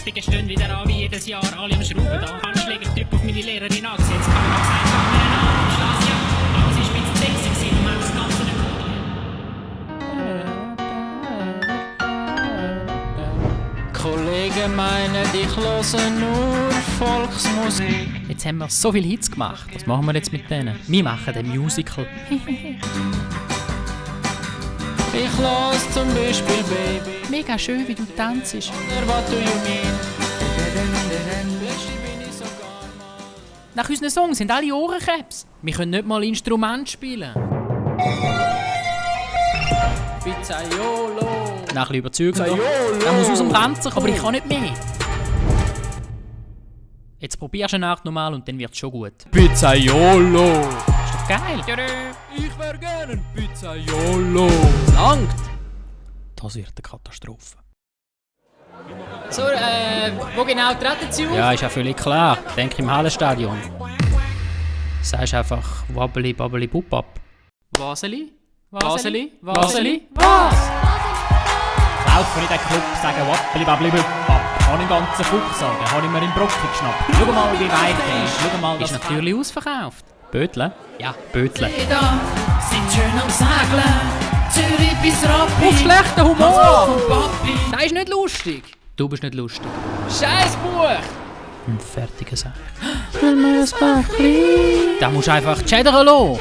Prüfungen stehen wieder an, wie jedes Jahr, alle am Schrauben da. Handschläger drücken auf meine Lehrerin angesetzt, kann man auch sagen, kann man an. Schloss, ja, alles ist mit sexy gewesen, und man hat das Ganze nicht Kollegen meinen, ich höre nur Volksmusik. Jetzt haben wir so viele Hits gemacht. Was machen wir jetzt mit denen? Wir machen ein Musical. Ich höre zum Beispiel Baby. Mega schön, wie du tanzt. What do you mean? Nach unseren Songs sind alle Ohrenkrebs. Wir können nicht mal Instrument spielen. Pizzaiolo. Nach ein bisschen überzeugen. Er muss aus dem Ranzen kommen, aber ich kann nicht mehr. Jetzt probierst du eine Nacht nochmal und dann wird es schon gut. Pizzaiolo. Ist doch geil. Ich wär gerne ein Pizzaiolo. Langt. Das wird eine Katastrophe. So, wo genau treten Sie auf? Ja, ist ja völlig klar. Denk im Hallenstadion. Sagst einfach Wabbeli, Babbeli, Bubab. Waseli? Waseli? Waseli? Was? Laufen in den Club, sagen Wabbeli, Babbeli, Bubab. Kann ich ganzen Fuchs sagen, habe ich mir in Brocken geschnappt. Schau mal, wie weit der ist. Schau mal, ist natürlich ausverkauft. Bötle? Ja, Bötle. sind schön am Segeln, Zürich bis Rappi. Auf schlechten Humor! Das ist nicht lustig. Du bist nicht lustig. Scheiß Buch! Ein fertiger Sack. Will mir ein Bächli? Da musst du einfach cheddern lassen.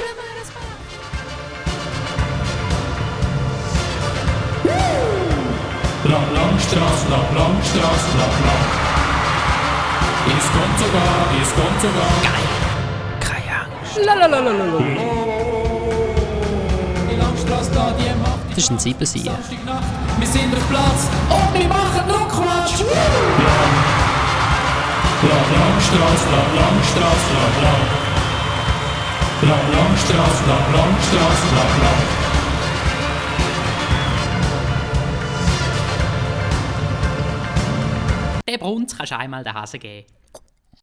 Langstrasse, Langstrasse, lang. Es kommt sogar. Geil! Keine Angst. Lalalala. Die Langstrasse da, die macht Das ist ein Siebensieger. Samstagnacht. Wir sind auf Platz und wir machen Druckmatsch. Langstrasse, Langstrasse, lang. Langstrasse, Langstrasse, lang. Den Brunz kannst du einmal den Hasen geben.